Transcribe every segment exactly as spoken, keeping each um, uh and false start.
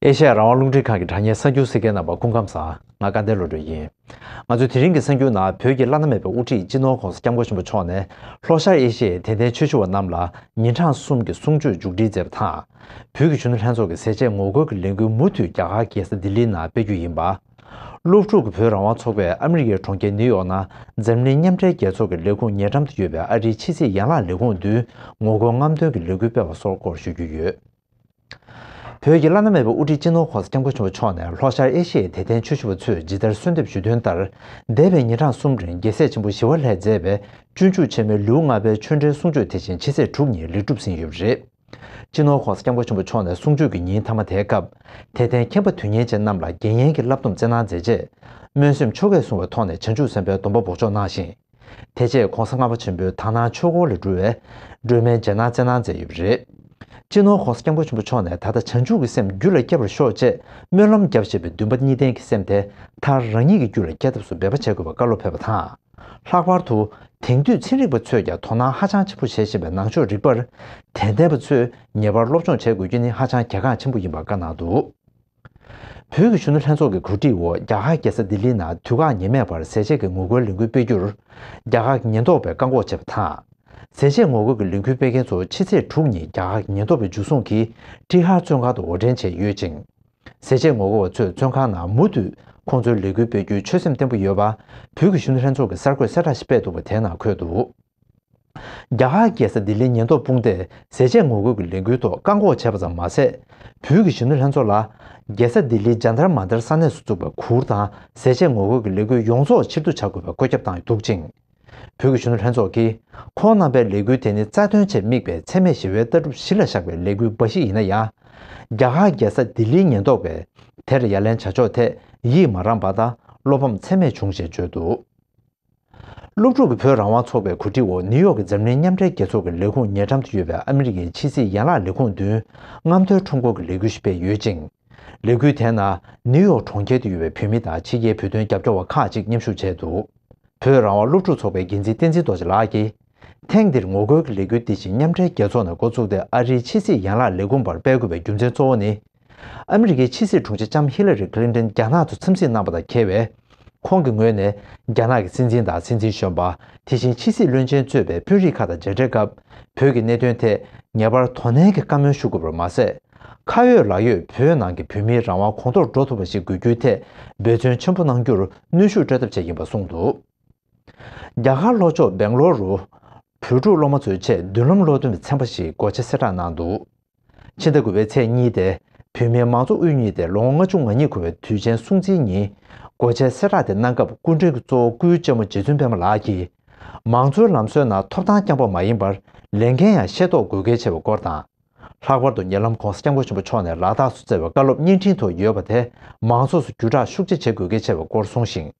ཨེ་ཤ་ཡ་རང་དབང་རླུང་འཕྲིན་ཁང་གི་དྲ་བརྙན་གསར་འགྱུར་གསན་མཁན་རྣམ་པ་སྐུ་ཁམས་བཟང་། ང་སྐལ་ལྡན་བློ་གྲོས་ཡིན། ང་ཚོའི་དེ་རིང་གི་གསར་འགྱུར་ནང་བོད་ཀྱི་བླ་ན་མེད་པའི་དབུ་ཁྲིད་སྤྱི་ནོར་༸གོང་ས་༸སྐྱབས་མགོན་ཆེན་པོ་མཆོག་ནས་ལྷོ་ཤར་ཨེ་ཤི་ཡའི་དད་ལྡན་ཆོས་ཞུ་བ་རྣམས་ལ་ཉིན་གྲངས་གསུམ་གྱི་གསུང་ཆོས་མཇུག་སྒྲིལ་མཛད་པ་དང་། བོད་ཀྱི་གཞོན་ནུ་ལྷན་ཚོགས་ཀྱི་ཟས་བཅད་ངོ་རྒོལ་གྱི་ལས་འགུལ་མུ་མཐུད་རྒྱ་གར་རྒྱལ་ས་ལྡི་ལིའི་ནང་སྤེལ་རྒྱུ་ཡིན་པ། སློབ་ཕྲུག་གི་བོད་རང་དབང་ཚོགས་པས་ཨ་མི་རི་ཀའི་གྲོང་ཁྱེར་ནིའུ་ཡོག་ནང་འཛམ་གླིང་མཉམ་འབྲེལ་རྒྱལ་ཚོགས་ཀྱི་ལས་ཁུངས་ཉེ་འགྲམ་དུ་ཡོད་པའི་ཨ་རིའི་ཕྱི་སྲིད་ཡན་ལག་ལས་ཁུངས་མདུན་ངོ་རྒོལ་རྔམ་སྟོན་གྱི་ལས་འགུལ་སྤེལ་བ་སོགས་སྐོར་ཞུ་རྒྱུ་ཡོད། བོད་ཀྱི་བླ་ན་མེད་པའི་དབུ་ཁྲིད་སྤྱི་ནོར་༸གོང་ས་༸སྐྱབས་མགོན་ཆེན་པོ་མཆོག་ནས་ལྷོ་ཤར་ཨེ་ཤི་ཡའི་དད་ལྡན་ཆོས་ཞུ་བ་ཚོས་ཇི་ལྟར་གསོལ་འདེབས་ཞུས་དོན་ལྟར། འདས་པའི་ཉིན་གྲངས་གསུམ་རིང་རྒྱལ་སྲས་ཆེན་པོ་ཞི་བ་ལྷས་མཛད་པའི་སྤྱོད་འཇུག་ཆེན་མོའི་ལེའུ་ལྔ་པའི་ཆོས་འབྲེལ་གསུང་ཆོས་དེ་བཞིན་ཕྱི་ཚེས་དྲུག་ཉིན་ལེགས་གྲུབ་ཟིན་ཡོད་པ་རེད། སྤྱི་ནོར་༸གོང་ས་༸སྐྱབས་མགོན་ཆེན་པོ་མཆོག་ནས་གསུང་ཆོས་ཀྱི་ཉིན་མཐའ་མ་དེའི་སྐབས། དད་ལྡན་མཁྱེན་པ་དོན་གཉེར་ཅན་རྣམས་ལ་དགེ་བསྙེན་གྱི་བསླབ་སྡོམ་སྩལ་གནང་མཛད་རྗེས། སྨོན་སེམས་ཆོ་གས་བཟུང་བའི་ཐོག་ནས་བྱང་ཆུབ་སེམས་དཔའི་སྡོམ་པ་འབོགས་ཆོག་གནང་ཞིང་། དེ་རྗེས་༸གོང་ས་ལྔ་པ་ཆེན་པོའི་དག་སྣང་ཆོས་འཁོར་ལས་གྲོལ་བའི་སྒྲོལ་མའི་རྗེས་གནང་སྩལ་གནང་མཛད་ཡོད་པ་རེད། སྤྱི་ནོར་༸གོང་ས་༸སྐྱབས་མགོན་ཆེན་པོ་མཆོག་ནས་ད་ལྟ་བྱང་ཆུབ་ཀྱི་སེམས་རྒྱུད་ལ་སྐྱེ་བར་ཤོག་ཅེས་སྨོན་ལམ་བརྒྱབ་བཞིན་པའི་འདུན་པ་གཉིས་ལྡན་གྱི་སེམས་དེ་མཐར་རང་ཉིད་ཀྱི་རྒྱུད་ལ་སྐྱེ་ཐབས་སུ་འབད་པ་བྱེད་དགོས་པའི་བཀའ་སློབ་ཕེབས་པ་དང་། ལྷག་པར་དུ་དེང་དུས་ཚན་རིག་པ་ཚོས་ཀྱང་དོ་སྣང་ཧ་ཅང་ཆེན་པོ་བྱེད་བཞིན་པའི་ནང་ཆོས་རིག་པར་དད་ལྡན་པ་ཚོས་ངེས་པར་སློབ་སྦྱོང་བྱེད་དགོས་རྒྱུ་ནི་ཧ་ཅང་གལ་འགངས་ཆེན་པོ་ཡིན་པར་བཀའ་གནང་འདུག། བོད་ཀྱི་གཞོན་ནུ་ལྷན་ཚོགས་ཀྱི་གོ་སྒྲིག་འོག་རྒྱ་གར་རྒྱལ་ས་ལྡི་ལིའི་ནང་དུས་བཀག་ཉི་མའི་བར་ཟས་བཅད་ཀྱི་ངོ་རྒོལ་ལས་འགུལ་སྤེལ་རྒྱུར། རྒྱ་གར་གྱི་ཉེན་རྟོག་པས་བཀག་འགོག་བྱས་པ་དང་། ཟས་བཅད་ངོ་རྒོལ་གྱི་ལས་འགུལ་སྤེལ་མཁན་ཚོ་ཕྱི་ཚེས་དྲུག་ཉིན་རྒྱ་གར་གྱི་ཉེན་རྟོག་པའི་འཇུ་བཟུང་གིས་ཀྲི་ཧར་བཙོན་ཁང་དུ་འོར་འདྲེན་བྱས་ཡོད་ཅིང་། ཟས་བཅད་ངོ་རྒོལ་བ་ཚོས་བཙོན་ཁང་ནང་མུ་མཐུད་ཁོང་ཚོའི་ལས་འགུལ་སྤེལ་རྒྱུའི་ཆོད་སེམས་བརྟན་པོ་ཡོད་པ། བོད་ཀྱི་གཞོན་ནུ་ལྷན་ཚོགས་ཀྱིས་གསར་འགོད་གསལ་བསྒྲགས་ཤིག་སྤེལ་འདུག་པ་དེའི་ནང་འཁོད་འདུག། རྒྱ་གར་རྒྱལ་ས་ལྡི་ལིའི་ཉེན་རྟོག་དཔུང་སྡེས་ཟས་བཅད་ངོ་རྒོལ་གྱི་ལས་འགུལ་ཐོག་བཀག་འགོག་བྱས་པ་ཙམ་མ་ཟད། བོད་ཀྱི་གཞོན་ནུ་ལྷན་ཚོགས་ལ། རྒྱལ་ས་ལྡི་ལིའི་ཇཱན་ཏར་མན་ཏར་ས་གནས་སུ་བཙུགས་པའི་གུར་དང་ཟས་བཅད་ངོ་རྒོལ་གྱི་ལས་འགུལ་ཡོངས་རྫོགས་ཕྱིར་བསྡུ་བྱ་དགོས་པའི་བཀོད་ཁྱབ་བཏང་འདུག་ཅིང་། བོད་ཀྱི་གཞོན་ནུ་ལྷན་ཚོགས་ཀྱིས། ཁོང་རྣམ་པའི་ལས་འགུལ་དེ་ནི་རྩ་དོན་ཆེད་དམིགས་པའི་འཚེ་མེད་ཞི་བའི་ལྟ་གྲུབ་གཞི་ལ་བཞག་པའི་ལས་འགུལ་འབའ་ཞིག་ཡིན་ན་ཡང་། རྒྱ་གར་རྒྱལ་ས་ལྡི་ལིའི་ཉེན་རྟོག་པས། དེར་ཡ་ལན་བྱ་ཕྱོགས་ཐད་ཡིད་མ་རངས་པ་དང་བློ་ཕམ་ཚད་མེད་བྱུང་ཞེས་བརྗོད་འདུག། སློབ་ཕྲུག་གི་བོད་རང་དབང་ཚོགས་པའི་གོ་སྒྲིག་འོག་ནིའུ་ཡོག་གི་འཛམ་གླིང་མཉམ་འབྲེལ་རྒྱལ་ཚོགས་ཀྱི་ལས་ཁུངས་ཉེ་འགྲམ་དུ་ཡོད་པའི་ཨ་མི་རི་ཀའི་ཕྱི་སྲིད་ཡན་ལག་ལས་ཁུངས་མདུན་རྔམ་སྟོན་ཁྲོམ་སྐོར་གྱི་ལས་འགུལ་ཞིག་སྤེལ་ཡོད་ཅིང་། ལས་འགུལ་དེའི་ནང་ནིའུ་ཡོག་གྲོང་ཁྱེར་དུ་ཡོད་པའི་བོད་མི་དང་ཕྱི་རྒྱལ་བོད་དོན་རྒྱབ་སྐྱོར་བ་ཁག་ཅིག་མཉམ་ཞུགས་བྱས་འདུག། བོད་རང་དབང་སློབ་ཕྲུག་ཚོགས་པའི་འགན་འཛིན་བསྟན་འཛིན་རྡོ་རྗེ་ལགས་ཀྱིས། ཐེངས་འདིར་ངོ་རྒོལ་གྱི་ལས་འགུལ་འདི་བཞིན་མཉམ་འབྲེལ་རྒྱལ་ཚོགས་ནས་འགོ་བཙུགས་ཏེ་ཨ་རིའི་ཕྱི་སྲིད་ཡན་ལག་ལས་ཁུངས་བར་སྤེལ་དགོས་པའི་རྒྱུ་མཚན་གཙོ་བོ་ནི། ཨ་མི་རི་ཀའི་ཕྱི་སྲིད་དྲུང་ཆེ་ལྕམ་ཧི་ལ་རི་ཁི་ལིན་ཏོན་རྒྱ་ནག་ཏུ་འཚམས་གཟིགས་གནང་པ་དང་འཁེལ་བས། ཁོང་གི་ངོས་ནས་རྒྱ་ནག་གི་སྲིད་འཛིན་དང་སྲིད་འཛིན་གཞོན་པ། དེ་བཞིན་ཕྱི་སྲིད་བློན་ཆེན་གཙོས་པའི་དཔོན་རིགས་ཁག་དང་མཇལ་འཕྲད་སྐབས། བོད་ཀྱི་གནད་དོན་ཐད་ངེས་པར་དོ་ནན་གྱིས་བཀའ་མོལ་ཞུ་དགོས་པར་མ་ཟད། ཁ་ཡོད་ལག་ཡོད་བོད་ནང་གི་བོད་མིའི་རང་དབང་གོང་མཐོར་འགྲོ་ཐུབ་པ་ཞིག་དགོས་རྒྱུའི་ཐད་འབད་བརྩོན་ཆེན་པོ་གནང་རྒྱུར་གནོན་ཤུགས་སྤྲོད་ཐབས་བྱས་ཡིན་པ་གསུངས་འདུག། རྒྱ་གར་ལྷོ་ཕྱོགས་སྦེང་ལོར་རུ། བོད་ཕྲུག་སློབ་མ་ཚོའི་ཆེད་མདུན་ལམ་སློབ་སྟོན་པའི་ཚན་པ་ཞིག་སྒོ་འབྱེད་གསལ་བསྒྲགས་གནང་འདུག། ཕྱི་ཟླ་དགུ་པའི་ཚེས་གཉིས་ཏེ། བོད་མིའི་མང་གཙོ་དབུ་བརྙེས་ཏེ་ལོ་ངོ་ལྔ་བཅུ་ང་གཉིས་འཁོར་བའི་དུས་ཆེན་སྲུང་བརྩིའི་ཉིན། སྒོ་འབྱེད་གསལ་བསྒྲགས་དེ་གནང་སྐབས་སྐུ་མགྲོན་གྱི་གཙོ་བོ་སྐུའི་གཅེན་མོ་རྗེ་བཙུན་པད་མ་ལགས་ཀྱིས། མང་གཙོའི་ལམ་སྲོལ་ནང་ཐོབ་ཐང་རྐྱང་པ་མ་ཡིན་པར། ལས་འགན་ཡང་ཤེས་རྟོགས་དགོས་གལ་ཆེ་བའི་སྐོར་དང་། ལྷག་པར་དུ་ཉེ་ལམ་༸གོང་ས་༸སྐྱབས་མགོན་ཆེན་པོ་མཆོག་ནས་ལ་དྭགས་སུ་བསྩལ་བའི་བཀའ་སློབ་བརྙན་འཕྲིན་ཐོག་ཡོད་པ་དེ་མང་ཚོགས་སུ་བརྒྱུད་བསྒྲགས་ཤུགས་ཆེ་བྱེད་དགོས་གལ་ཆེ་བའི་སྐོར་གསུངས་ཤིང་།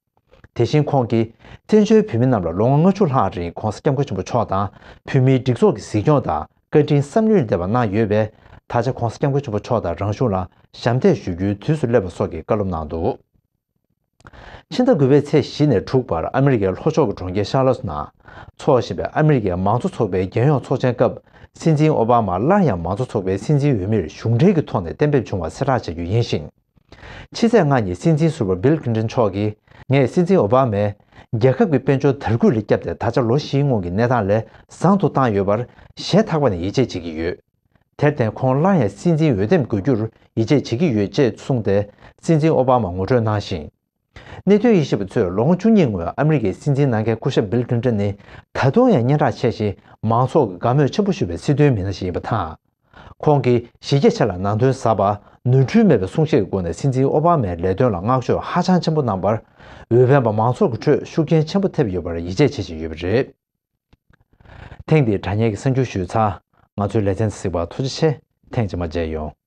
དེ་བཞིན་ཁོང་གིས་བཙན་བྱོལ་བོད་མི་རྣམས་ལ་ལོ་ངོ་ལྔ་བཅུ་ལྷག་རིང་༸གོང་ས་༸སྐྱབས་མགོན་ཆེན་པོ་མཆོག་དང་བོད་མིའི་སྒྲིག་འཛུགས་ཀྱི་གཟིགས་སྐྱོང་དང་བཀའ་དྲིན་བསམ་བློའི་འདེབས་པ་གནང་ཡོད་པས། ད་ཆ་༸གོང་ས་༸སྐྱབས་མགོན་ཆེན་པོ་མཆོག་དང་རང་གཞུང་ལ་ཞབས་འདེགས་ཞུ་རྒྱུའི་དུས་སུ་སླེབས་པ་སོགས་ཀྱི་བཀའ་སློབ་གནང་འདུག། ཕྱི་ཟླ་དགུ་པའི་ཚེས་བཞི་ནས་དྲུག་བར་ཨ་མི་རི་ཀའི་ལྷོ་ཕྱོགས་ཀྱི་གྲོང་ཁྱེར་ཤར་ལོ་སི་ནང་འཚོགས་བཞིན་པའི་ཨ་མི་རི་ཀའི་མང་གཙོ་ཚོགས་པའི་རྒྱལ་ཡོངས་ཚོགས་ཆེན་སྐབས་སྲིད་འཛིན་ཨོ་བྷ་མ་སླར་ཡང་མང་གཙོ་ཚོགས་པའི་སྲིད་འཛིན་འོས་མིར་གཞུང་འབྲེལ་གྱི་ཐོག་ནས་གཏན་འབེབས་བྱུང་བ་གསལ་བསྒྲགས་བྱ་རྒྱུ་ཡིན་ཞིང་། ཕྱི་ཚེས་ལྔ་ཉིན་སྲིད་འཛིན་ཟུར་པ་བིལ་ཁི་ལིན་ཏོན་མཆོག་གིས་ངས་སྲིད་འཛིན་ཨོ་བྷ་མས་རྒྱལ་ཁབ་ཀྱི་དཔལ་འབྱོར་དར་རྒུད་ལ་བསྐྱབས་ཏེ་ད་ཆ་ལོ་བཞིའི་སྔོན་གྱི་གནས་སྟངས་ལས་བཟང་དུ་བཏང་ཡོད་པར་ཞེ་ཐག་པ་ནས་ཡིད་ཆེས་བྱེད་ཀྱི་ཡོད། དེར་བརྟེན་ཁོང་སླར་ཡང་སྲིད་འཛིན་འོས་འདེམས་དགོས་རྒྱུར་ཡིད་ཆེས་བྱེད་ཀྱི་ཡོད་ཅེས་གསུངས་ཏེ་སྲིད་འཛིན་ཨོ་བྷ་མར་ངོ་སྤྲོད་གནང་ཞིང་། གནད་དོན་དབྱེ་ཞིབ་པ་ཚོས་ལོ་ངོ་བཅུ་གཉིས་སྔོན་ཨ་མི་རི་ཀའི་སྲིད་འཛིན་གནང་མཁན་སྐུ་ཞབས་བིལ་ཁི་ལིན་ཏོན་ནི་ད་དུང་ཡང་སྙན་གྲགས་ཆེ་ཞིང་མང་ཚོགས་ཀྱི་དགའ་མོས་ཆེན་པོ་ཞུ་བའི་སྲིད་དོན་མི་སྣ་ཞིག་ཡིན་པ་དང་། ཁོང་གིས་གཞི་རྒྱ་ཆེ་ལ་ནང་དོན་ཟབ་པ། ནོར་འཁྲུལ་མེད་པའི་གསུང་བཤད་ཀྱི་སྒོ་ནས་སྲིད་འཛིན་ཨོ་བྷ་མའི་ལས་དོན་ལ་བསྔགས་བརྗོད་ཧ་ཅང་ཆེན་པོ་གནང་བར། འོས་འཕེན་པ་མང་ཚོགས་ཀྱི་ཁྲོད་ཤུགས་རྐྱེན་ཆེན་པོ་ཐེབས་ཡོད་པར་ཡིད་ཆེས་བྱེད་བཞིན་ཡོད་པ་རེད། ཐེངས་འདིའི་དྲ་བརྙན་གྱི་གསར་འགྱུར་ཞུས་ཚར། ང་ཚོའི་ལེ་ཚན་གཟིགས་པར་ཐུགས་རྗེ་ཆེ། ཐེངས་རྗེས་མ་མཇལ་ཡོང་།